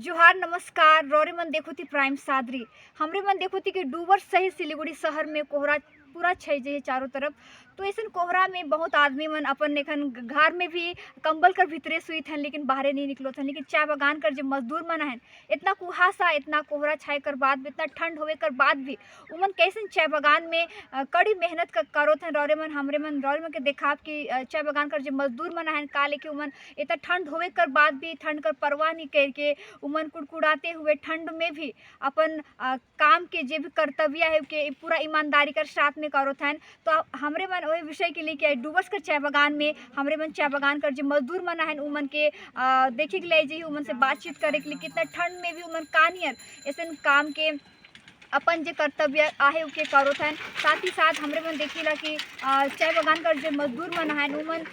जोहार, नमस्कार। रौरे मन देखो थी प्राइम सादरी। हमरे मन देखो थी कि डूबर सही सिलीगुड़ी शहर में कोहरा पूरा छै जे चारों तरफ। तो ऐसन कोहरा में बहुत आदमी मन अपन एखन घर में भी कंबल कर भीतरे सुइत हन, लेकिन बाहरे नहीं निकलत हन। लेकिन चाय बागान कर जो मजदूर मन हन, इतना कुहासा, इतना कोहरा छाए कर बाद भी, इतना ठंड होवे कर बाद भी उमन कैसन चाय बागान में कड़ी मेहनत करोत हन। रौरे मन हमरे मन रौरे मन के देखाब कि चाय बागान कर जो मजदूर मन हन, का लेके उमन इतना ठंड होवे कर बाद भी ठंड कर परवाह नहीं करके उमन कुड़कुड़ाते हुए ठंड में भी अपन काम के जे भी कर्तव्य है के पूरा ईमानदारी कर साथ में करोत हन। तो हमरे मन वही विषय के लेके डुबस कर चाय बागान में हमरे मन चाय बागान कर जो मजदूर मन हन, उमन के देखे के लिए जी, उमन से बातचीत करे के लिए, कितना ठंड में भी उमन कानियर ऐसन काम के अपन जे कर्तव्य आहे उके करोत हन। साथ ही साथ हमरे मन देखिला कि चाय बागान कर जो मजदूर मन हन, उमन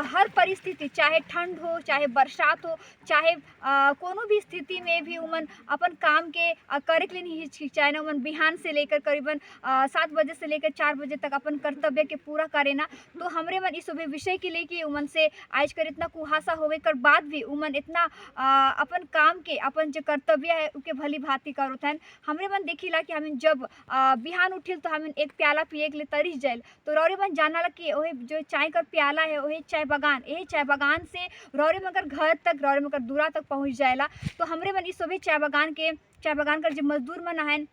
हर परिस्थिति, चाहे ठंड हो, चाहे बरसात हो, चाहे कोनो भी स्थिति में भी उमन अपन काम के करे के लिए नहीं हिचकिचाए ना। उमन बिहान से लेकर करीबन 7 बजे से लेकर 4 बजे तक अपन कर्तव्य के पूरा करे ना। तो हमरे मन इस सभी विषय के लेके उमन से आज कर इतना कुहासा होवे कर बाद भी उमन इतना अपन काम के, अपन जो कर्तव्य है उके भली भांति करोत हन। हमरे मन देखिला कि हमिन जब बिहान उठिल तो हमिन एक प्याला पिए के लिए तरिस जाइल। तो रौरे मन जाना कि ओहे जो चाय कर प्याला है, ओहे चाय बागान, यही चाय बागान से रौरे मगर घर तक, रौरे मगर दूरा तक पहुंच जाएला। तो हमरे मन इस सभी चाय बागान के, चाय बागान कर जो मजदूर मन हन,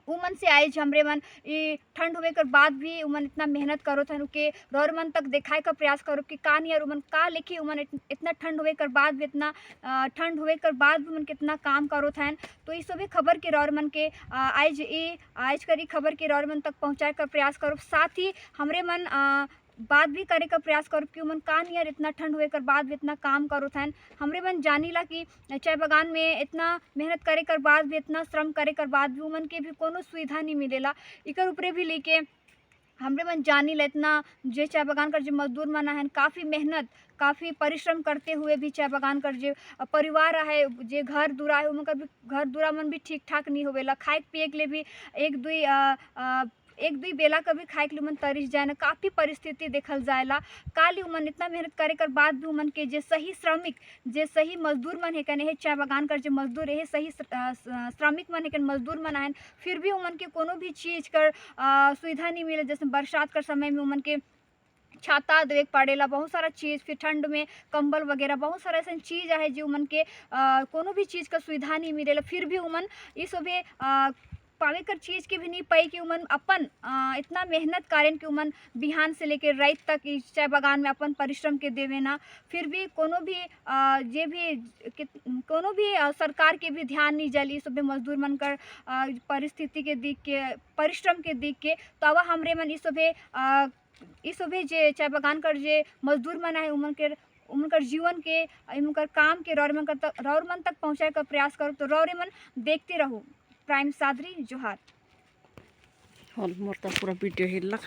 उमन से आए हमरे मन ई ठंड होवे कर बाद भी उमन इतना मेहनत करोत हन, उके रौर मन तक दिखाए का प्रयास करो कि का नियर उमन का लेके उमन इतना ठंड होवे कर बाद भी, इतना ठंड होवे कर बाद भी उमन कितना काम करोत हन। तो ई सभी खबर के रौर मन के आज ई आज कर ई खबर के रौर मन तक पहुंचाए का प्रयास करो। साथ ही हमरे मन बात भी करे का प्रयास करो कि उमन का नियर इतना ठंड होवे कर बाद भी इतना काम करोत हन। हमरे मन जानीला कि चाय बागान में इतना मेहनत करे कर बाद भी, इतना श्रम करे कर बाद भी उमन के भी कोनो सुविधा नहीं मिलेला। इकर ऊपरे भी लेके हमरे मन जानी ला, इतना जे चाय बागान कर जो मजदूर मन हन, काफ़ी मेहनत, काफ़ी परिश्रम करते हुए भी चाय बागान कर जे परिवार है, जे घर दुरा है, उनका भी घर दुरा मन भी ठीक ठाक नहीं होवेला। खाए पिए के लिए भी एक दुई बेला कभी खाए के लिए उमन तरिस जाए ना। काफ़ी परिस्थिति देखल जाएला। काली उमन इतना मेहनत करे कर बाद भी उमन के जे सही श्रमिक, जे सही मजदूर मन है कने, हे चाय बागान कर जे मजदूर हे, सही श्रमिक मन है कन, मजदूर मन आन, फिर भी उमन के कोनो भी चीज़ कर सुविधा नहीं मिले। जैसे बरसात कर समय में उमन के छाता देवे के पड़ेला, बहुत सारा चीज़, फिर ठंड में कंबल वगैरह, बहुत सारा ऐसा चीज़ है जो उमन के कोनो भी चीज़ का सुविधा नहीं मिलेला। फिर भी उमन ये सभे पावे कर चीज़ के भी नहीं पाई कि उमन अपन इतना मेहनत करेन कि उमन बिहान से लेके रात तक इस चाय बागान में अपन परिश्रम के देवे ना। फिर भी कोनो भी जे भी कोनो भी सरकार के भी ध्यान नहीं जाली सभे मजदूर मन कर परिस्थिति के देख के, परिश्रम के देख के। तो अब हमरे मन ई सभे जे चाय बागान कर जे मजदूर मन है, उमन के उनकर जीवन के, उनकर काम के रौर मन तक पहुँचाए का प्रयास करो। तो रौरे मन देखते रहो प्राइम सादरी। जोहार। हल मोर त पूरा वीडियो हिलक।